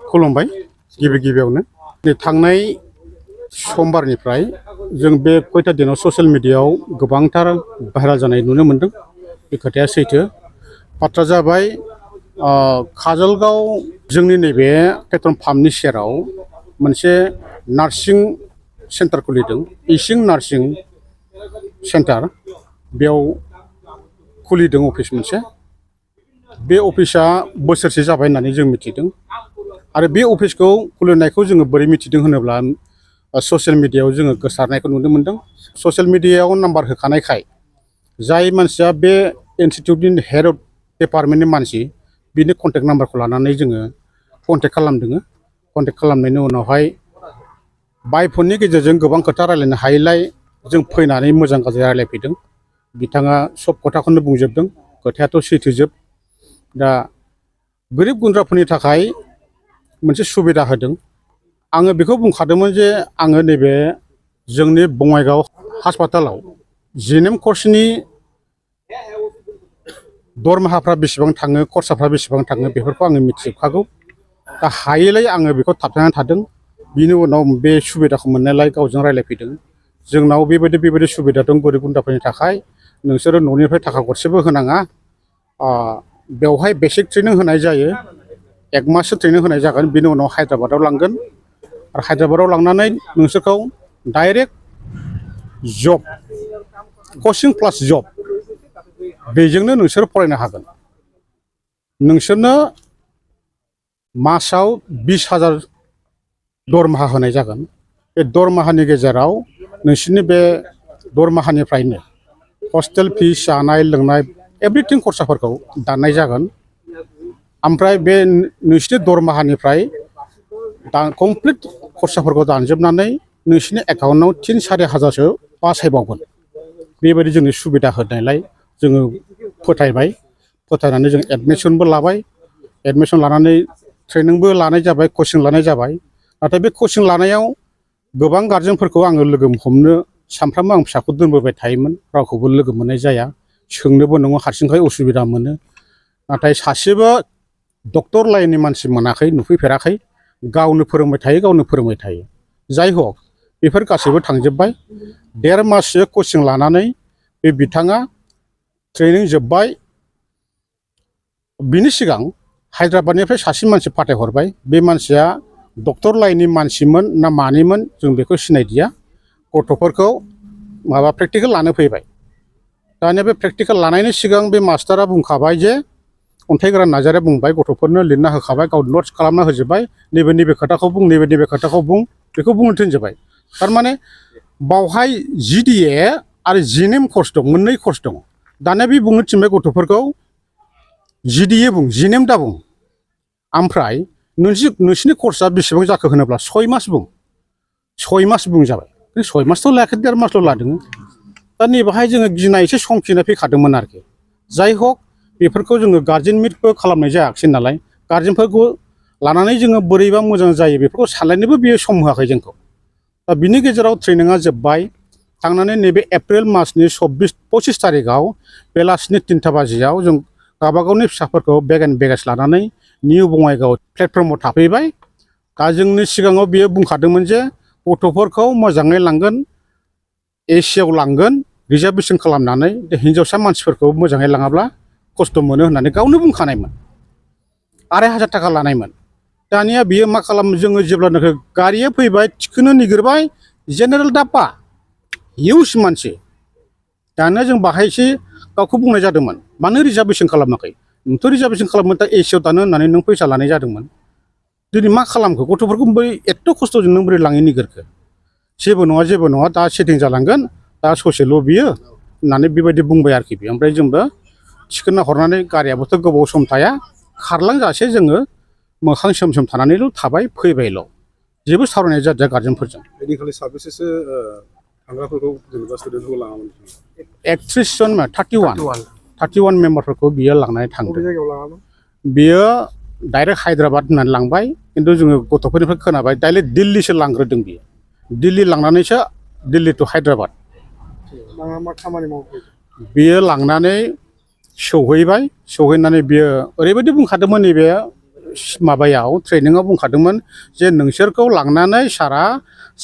खुलुमबाय गिबियावनो थांनाय समबारनिफ्राय जों बे खयथा दिनाव ससियेल मिडियायाव गोबांथार भाइराल जानाय नुनो मोनदों। बे खोथाया सैथो। बाथ्रा जाबाय काजलगाव जोंनि नैबे पेट्रल पाम्पनि सेराव मोनसे नार्सिं सेन्टार खुलिदों। इसिं नार्सिं सेन्टार बेयाव खुलिदों अफिस मोनसे। बे अफिसा बोसोरसे जाबाय होननानै जों मिथिदों। आरो बे अफिसखौ खुलिनायखौ जोङो बोरै मिथिदों होनोब्ला ससियेल मिडियायाव जोङो गोसारनायखौ नुनो मोनदों। ससियेल मिडियायाव नाम्बार होखानायखाय जाय मानसिया बे इनस्टिटिउटनि हेड अफ डिपार्टमेन्टनि मानसि बिनि कन्टेक्ट नाम्बारखौ लानानै जोङो कन्टेक्ट खालामदों। कन्टेक्ट खालामनायनि उनावहाय बाय फननि गेजेरजों गोबां खोथा रायलायनो हायैलाय जों फैनानै मोजां गाज्रि रायलायफैदों। बिथाङा सब खोथाखौनो बुंजोबदों। खोथायाथ' सैथोजोब। दा गोरिब गुन्द्राफोरनि थाखाय मोनसे सुबिदा होदों। आङो बेखौ बुंखादोंमोन जे आङो नैबे जोंनि बङाइगाव हास्पातालाव जिएनएम कर्सनि दरमाहाफ्रा बेसेबां थाङो, खरसाफ्रा बेसेबां थाङो बेफोरखौ आङो मिथिजोबखागौ। दा हायैलाय आङो बेखौ थाबथानानै थादों। बिनि उनाव बे सुबिदाखौ मोननायलाय गावजों रायलायफैदों। जोंनाव बेबायदि सुबिदा दं गोरिब गुन्द्राफोरनि थाखाय। नोंसोरो न'निफ्राय थाखा गरसेबो होनाङा। बेवहाय बेसिक ट्रेनिं होनाय जायो। 1 माससो ट्रेनिं होनाय जागोन। बिनि उनाव हायद्राबादाव लांगोन। आरो हायद्राबादाव लांनानै नोंसोरखौ डाइरेक्ट जब कचिं प्लास जब बेजोंनो नोंसोर फरायनो हागोन। नोंसोरनो मासाव 20,000 दरमाहा होनाय जागोन। बे दरमाहानि गेजेराव नोंसोरनि बे दरमाहानिफ्रायनो हस्टेल फिस, जानाय लोंनाय एभ्रिथिं खरसाफोरखौ दाननाय जागोन। ओमफ्राय बे नोंसोरनि दरमाहानिफ्राय कमप्लिट खरसाफोरखौ दानजोबनानै नोंसोरनि एकाउन्टआव 3-4 हाजारसो बासायबावगोन। बेबायदि जोंनि सुबिदा होनायलाय जोङो फोथायबाय। फोथायनानै जों एडमिसनबो लाबाय। एडमिसन लानानै ट्रेनिंबो लानाय जाबाय, कचिं लानाय जाबाय। नाथाय बे कचिं लानायाव गोबां गारजेनफोरखौ आङो लोगो हमनो सानफ्रामबो आं फिसाखौ दोनबोबाय थायोमोन। रावखौबो लोगो मोननाय जाया। सोंनोबो नङा हारसिंखाय उसुबिदा मोनो। नाथाय सासेबो डक्टर लाइननि मानसि मोनाखै, नुफैफेराखै। गावनो फोरोंबाय थायो। जाय हक बेफोर गासैबो थांजोब्बाय। 1.5 माससो कचिं लानानै बे बिथाङा ट्रेनिं जोब्बाय। बिनि सिगां हायद्राबादनिफ्राय सासे मानसि फाथायहरबाय। बे मानसिया डक्टर लाइननि मानसिमोन ना मानिमोन जों बेखौ सिनायदिया। गथ'फोरखौ प्रेक्टिकेल लानो फैबाय। दानिया बे प्रेक्टिकेल लानायनि सिगां बे मास्टारा बुंखाबाय जे अन्थाइगोरान नार्जारिया बुंबाय, गथ'फोरनो लिरना होखाबाय, गाव नट्स खालामना होजोब्बाय। नैबे खोथाखौ बुं, नैबे खोथाखौ बुं, बेखौ बुंनो थिनजोब्बाय। थारमाने बावहाय जिडिए आरो जिएनएम कर्स दं, मोननै कर्स दं। दानिया बे बुंनो थिनबाय गथ'फोरखौ जिडिए बुं, जिएनएम दा बुं। ओमफ्राय नोंसिनि कर्सआ बेसेबां जाखो होनोब्ला 6 मास बुं। 6 मास बुं जाबाय। 6 मासथ' लायाखै, 1.5 मासल' लादों। दा नैबाहाय जोङो गिनाय एसे संखिनाय फैखादोंमोन आरोखि। जाय हक बेफोरखौ जोङो गार्जेन मिटबो खालामनाय जायाखिसै नालाय। गार्जेनफोरखौ लानानै जोङो बोरैबा मोजां जायो बेफोरखौ सानलायनोबो बियो सम होआखै जोंखौ। दा बिनि गेजेराव ट्रेनिंआ जोब्बाय। थांनानै नैबे एप्रिल मासनि 25 थारिखआव बेलासिनि 3टा बाजियाव जों गावबागावनि फिसाफोरखौ बेग एन्ड बेगेज लानानै निउ बङाइगाव प्लेटफर्माव थाफैबाय। दा जोंनि सिगाङाव बियो बुंखादोंमोन जे गथ'फोरखौ मोजाङै लांगोन, एसियाव लांगोन रिजार्भेसन खालामनानै। हिनजावसा मानसिफोरखौ मोजाङै लाङाब्ला खस्थ' मोनो होननानै गावनो बुंखानायमोन। 2,500 थाखा लानायमोन। दानिया बियो मा खालामो, जोङो जेब्लानाखि गारिया फैबाय थिखोनो नागिरबाय, जेनेरेल डाब्बा हिउज मानसि। दानिया जों बाहायसो गावखौ बुंनाय जादोंमोन, मानो रिजार्भेसन खालामाखै? नोंथ' रिजार्भेसन खालामनो दा एसियाव दानो होननानै नों फैसा लानाय जादोंमोन। दिनै मा खालामखो? गथ'फोरखौ बोरै एथ' खस्थ'जों नों बोरै लांनो नागिरखो? जेबो नङा, दा सेटिं जालांगोन, दा ससेल' बियो होननानै बेबायदि बुंबाय आरोखि बियो। ओमफ्राय जोंबो थिखोना हरनानै गारियाबोथ' गोबाव सम थाया, खारलांजासे जोङो मोखां सोम थानानैल' थाबाय, फैबायल'। जेबो सावरायनाय जादिया गार्जेनफोरजों। बेनिखालि साबेसेसो थांग्राफोरखौ जेनेबा स्टुडेन्टफोरखौ लाङामोन? 31 जन, 31 मेम्बारफोरखौ बियो लांनानै थांदों। बबे जायगायाव लाङामोन? बियो डाइरेक्ट हायद्राबाद होननानै लांबाय। खिन्थु जोङो गथ'फोरनिफ्राय खोनाबाय डाइरेक्ट दिल्लीसो लांग्रोदों बियो। दिल्ली लांनानैसो दिल्ली टु हायद्राबाद। मा खामानि मावफैदों? बियो लांनानै सौहैबाय। सौहैनानै बियो ओरैबायदि बुंखादोंमोन, नैबे माबायाव ट्रेनिंआव बुंखादोंमोन जे नोंसोरखौ लांनानै सारा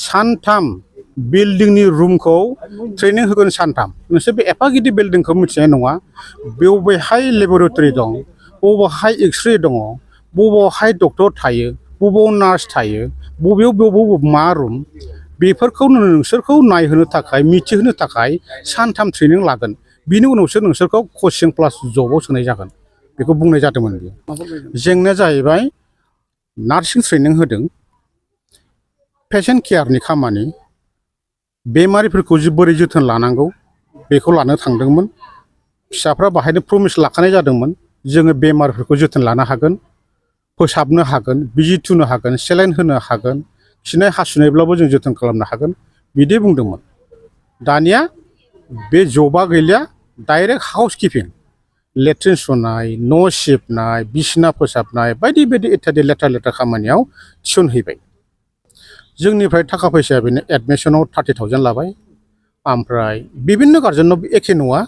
सानथाम बिल्डिंनि रुमखौ ट्रेनिं होगोन सानथाम नोंसोर बे एफा गिदिर बिल्डिंखौ मिथिनाय नङा बबेहाय लेबरेटरि दं बबेहाय एक्सरे दङ बबेहाय डक्टर थायो बबेयाव नार्स थायो बबेयाव मा रुम बेफोरखौ नोंसोरखौ नायहोनो थाखाय मिथिहोनो थाखाय सानथाम ट्रेनिं लागोन बिनि उनावसो नोंसोरखौ कचिं प्लास जबाव सोनाय जागोन बेखौ बुंनाय जादोंमोन बियो जेंनाया जाहैबाय नार्सिं ट्रेनिं होदों पेसेन्ट केयारनि खामानि बेमारिफोरखौ बोरै जोथोन लानांगौ बेखौ लानो थांदोंमोन फिसाफ्रा बाहायनो प्रमिस लाखानाय जादोंमोन जोङो बेमारिफोरखौ जोथोन लानो हागोन फोसाबनो हागोन बिजि थुनो हागोन सेलाइन होनो हागोन खिनाय हासुनायब्लाबो जों जोथोन खालामनो हागोन बिदि बुंदोंमोन दानिया बे जबा गैलिया डाइरेक्ट हाउस किपिं लेट्रिन सुनाय न' सिबनाय बिसिना फोसाबनाय बायदि बायदि इत्यादि लेथ्रा खामानियाव थिसनहैबाय जोंनिफ्राय थाखा फैसाया बेनो एडमिसनाव 30,000 लाबाय ओमफ्राय बिभिन्न गार्जेनाव एखे नङा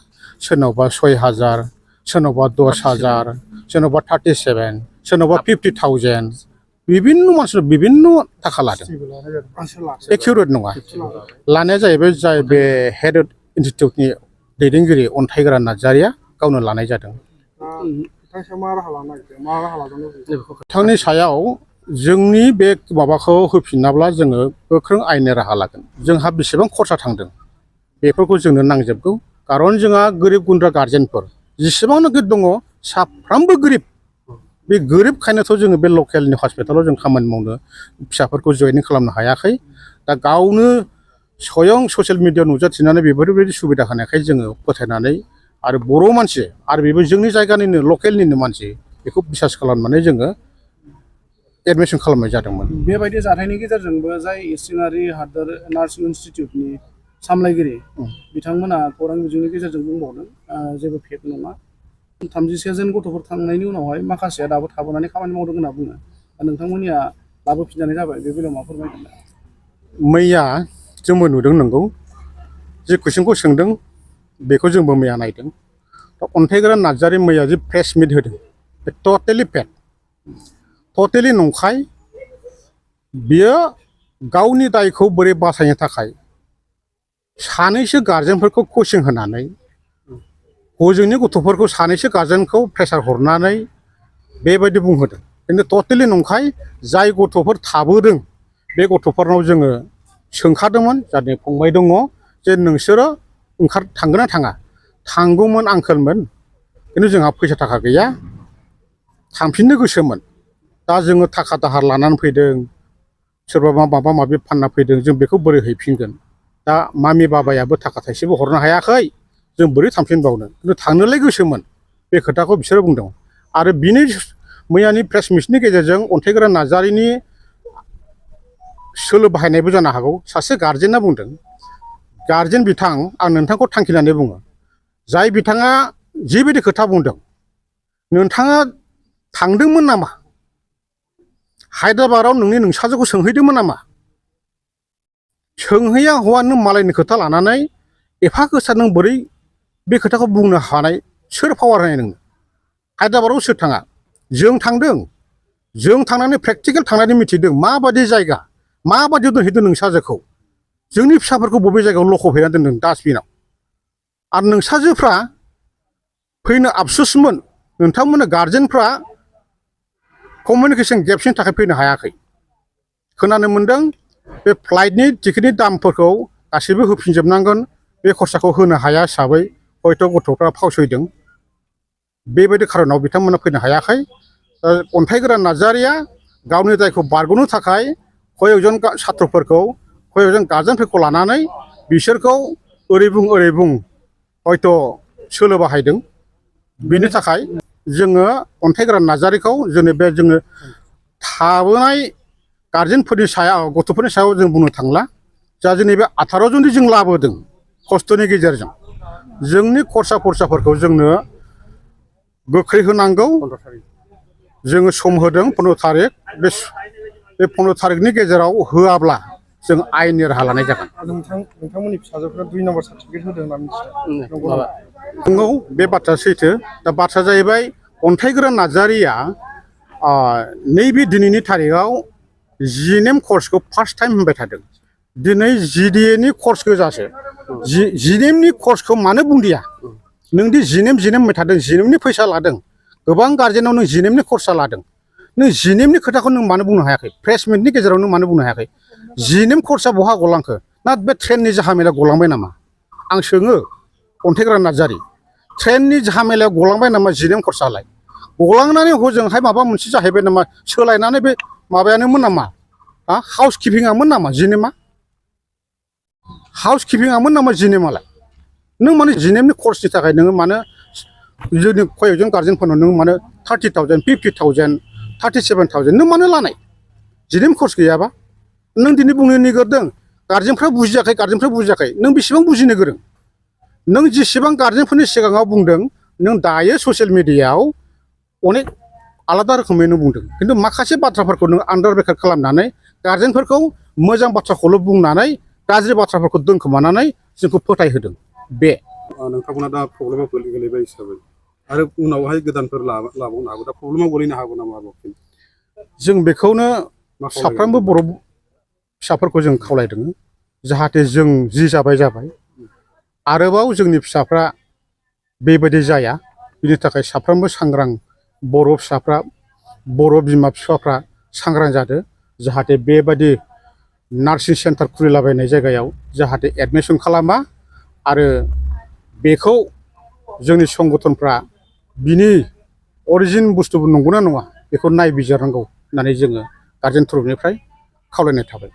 सोरनावबा 6,000 सोरनावबा 10,000 सोरनावबा 37 सोरनावबा 50,000 बिभिन्न मानसिनाव बिभिन्न थाखा लादों एकिउरेट नङा लानाया जाहैबाय जाय बे हेड इनस्टिटिउटनि दैदेनगिरि अन्थाइग्रा नार्जारिया गावनो लानाय जादों बिथांनि सायाव जोंनि बे माबाखौ होफिनाब्ला जोङो गोख्रों आयेननि राहा लागोन जोंहा बेसेबां खरसा थांदों बेफोरखौ जोंनो नांजोबगौ खारन जोंहा गोरिब गुन्द्रा गार्जेनफोर जेसेबांनाखि दङ साफ्रोमबो गोरिब बे गोरिबखायनोथ' जोङो बे लकेलनि हस्पिटालाव जों खामानि मावनो फिसाफोरखौ जयनिं खालामनो हायाखै दा गावनो स्वयं ससियेल मिडियायाव नुजाथिनानै बेफोरबायदि सुबिदा होनायखाय जोङो फोथायनानै आरो बर' मानसि आरो बेबो जोंनि जायगानिनो लकेलनिनो मानसि बेखौ बिसास खालामनानै जोङो एडमिसन खालामनाय जादोंमोन बेबायदि जाथायनि गेजेरजोंबो जाय इसिङारि हादोर नार्सिं इनस्टिटिउटनि सामलायगिरि बिथांमोना खौरां बिजोंनि गेजेरजों बुंबावदों जेबो फेक नङा 37 जन गथ'फोर थांनायनि उनावहाय माखासेया दाबो थाबोनानै खामानि मावदों होनना बुङो नोंथांमोननिया लाबोफिनजानाय जाबाय बे बेलायाव मा फोरमायगोन मैया जोंबो नुदों नंगौ जे कुइसनखौ सोंदों बेखौ जोंबो मैया नायदों अन्थाइग्रा नार्जारि मैया जे प्रेस मिट होदों बे टटेलि फेक टटेलि नंखाय बियो गावनि दायखौ बोरै बासायनो थाखाय सानैसो गार्जेनफोरखौ कचिं होनानै हजोंनि गथ'फोरखौ सानैसो गार्जेनखौ प्रेसार हरनानै बेबायदि बुंहोदों खिन्थु टटेलि नंखाय जाय गथ'फोर थाबोदों बे गथ'फोरनाव जोङो सोंखादोंमोन जाहाथे फंबाय दङ जे नोंसोरो थांगोन ना थाङा थांगौमोन आंकोलमोन खिन्थु जोंहा फैसा थाखा गैया थांफिननो गोसोमोन दा जोङो थाखा दाहार लानानै फैदों सोरबा माबा माबि फानना फैदों जों बेखौ बोरै हैफिनगोन दा मामि बाबायाबो थाखा थाइसेबो हरनो हायाखै जों बोरै थांफिनबावनो खिन्थु थांनोलाय गोसोमोन बे खोथाखौ बिसोरो बुंदों आरो बिनि मैयानि प्रेस मिटनि गेजेरजों अन्थाइग्रा नार्जारिनि सोलो बाहायनायबो जानो हागौ सासे गार्जेना बुंदों गार्जेन बिथां आं नोंथांखौ थांखिनानै बुङो जाय बिथाङा जिबायदि खोथा बुंदों नोंथाङा थांदोंमोन नामा हायद्राबादाव नोंसाजोखौ सोंहैदोंमोन नामा सोंहैया हौवा नों मालायनि खोथा लानानै एफा गोसा नों बोरै बे खोथाखौ बुंनो हानाय सोर पावार होनाय नोंनो हायद्राबादाव सोर थाङा जों थांदों जों थांनानै प्रेक्टिकेल थांनानै मिथिदों माबायदि जायगा माबायदि दोनहैदों नोंसाजोखौ जोंनि फिसाफोरखौ बबे जायगायाव लखबहैना दोनदों डास्टबिनाव आरो नोंसाजोफ्रा फैनो आफसुसमोन नोंथांमोननो गार्जेनफ्रा कमिउनिकेसन गेप्सनि थाखाय फैनो हायाखै खोनानो मोन्दों बे फ्लाइटनि टिकेटनि दामफोरखौ गासैबो होफिनजोबनांगोन बे खरसाखौ होनो हाया हिसाबै हयथ' गथ'फ्रा फावसयदों बेबायदि खारनाव बिथांमोना फैनो हायाखै अन्थाइग्रा नार्जारिया गावनि दायखौ बारग'नो थाखाय कयजन साथ्रफोरखौ कयजन गार्जेनफोरखौ लानानै बिसोरखौ ओरै बुं हयथ' सोलो बाहायदों बेनि थाखाय जोङो अन्थाइग्रा नार्जारिखौ जोङो थाबोनाय गार्जेनफोरनि सायाव गथ'फोरनि सायाव जों बुंनो थांला जा जोंनि बे 18 जननि जों लाबोदों खस्थ'नि गेजेरजों जोंनि खरसाफोरखौ जोंनो गोख्रै होनांगौ जोङो सम होदों 15 थारिख बे 15 थारिखनि गेजेराव होआब्ला जों आयेननि राहा लानाय जागोन नोंथांमोननि फिसाजोफ्रा 2 नम्बर सार्टिफिकेट होदों होनना मिथिदों नंगौ बे बाथ्राया सैथो दा बाथ्राया जाहैबाय अन्थाइग्रा नार्जारिया नैबे दिनैनि थारिखआव जिएनएम कर्सखौ फार्स्ट टाइम होनबाय थादों दिनै जिडिएनि कर्स गोजासो जिएनएमनि कर्सखौ मानो बुंदिया नोंदि जिएनएम होनबाय थादों जिएनएमनि फैसा लादों गोबां गार्जेनाव नों जिएनएमनि खरसा लादों नों जिएनएमनि खोथाखौ नों मानो बुंनो हायाखै प्रेसमेन्टनि गेजेराव नों मानो बुंनो हायाखै जिएनएम कर्सआ बहा गलांखो ना बे ट्रेननि जाहामेला गलांबाय नामा आं सोङो अन्थेग्रा नार्जारि ट्रेननि जाहामेलायाव गलांबाय नामा जिएनएम कर्सआलाय गलांनानै हजोंहाय माबा मोनसे जाहैबाय नामा सोलायनानै बे माबायानोमोन नामा हाउस किपिंआमोन नामा जिएनएमआ हाउस किपिंआमोन नामा जिएनएमआलाय नों माने जिएनएमनि कर्सनि थाखाय नोङो मानो जोंनि कयजन गार्जेनफोरनाव नों मानो 30,000 50,000 37,000 नों मानो लानाय जिएनएम कर्स गैयाबा नों दिनै बुंनो नागिरदों गार्जेनफ्रा बुजियाखै नों बेसेबां बुजिनो गोरों नों जेसेबां गार्जेनफोरनि सिगाङाव बुंदों नों दायो ससियेल मिडियायाव अनेक आलादा रोखोमै नों बुंदों खिन्थु माखासे बाथ्राफोरखौ नों आन्दार बेकार खालामनानै गार्जेनफोरखौ मोजां बाथ्राखौल' बुंनानै गाज्रि बाथ्राफोरखौ दोनखोमानानै जोंखौ फोथायहोदों बे नोंथांमोना दा प्रब्लेमाव गोलैबाय हिसाबै आरो उनावहाय गोदानफोर लाबावनो हागौ दा प्रब्लेमाव गोलैनो हागौ नामा जों बेखौनो साफ्रोमबो बर' फिसाफोरखौ जों खावलायदों जाहाथे जों जि जाबाय आरोबाव जोंनि फिसाफ्रा बेबायदि जाया बिनि थाखाय साफ्रोमबो सांग्रां बर' फिसाफ्रा बर' बिमा बिफाफ्रा सांग्रां जादों जाहाथे बेबायदि नार्सिं सेन्टार खुलिलाबायनाय जायगायाव जाहाथे एडमिसन खालामा आरो बेखौ जोंनि संगठनफ्रा बिनि अरिजिन बुस्थुबो नंगौना नङा बेखौ नायबिजिरनांगौ होननानै जोङो गार्जेन थ्रुनिफ्राय खावलायनाय थाबाय।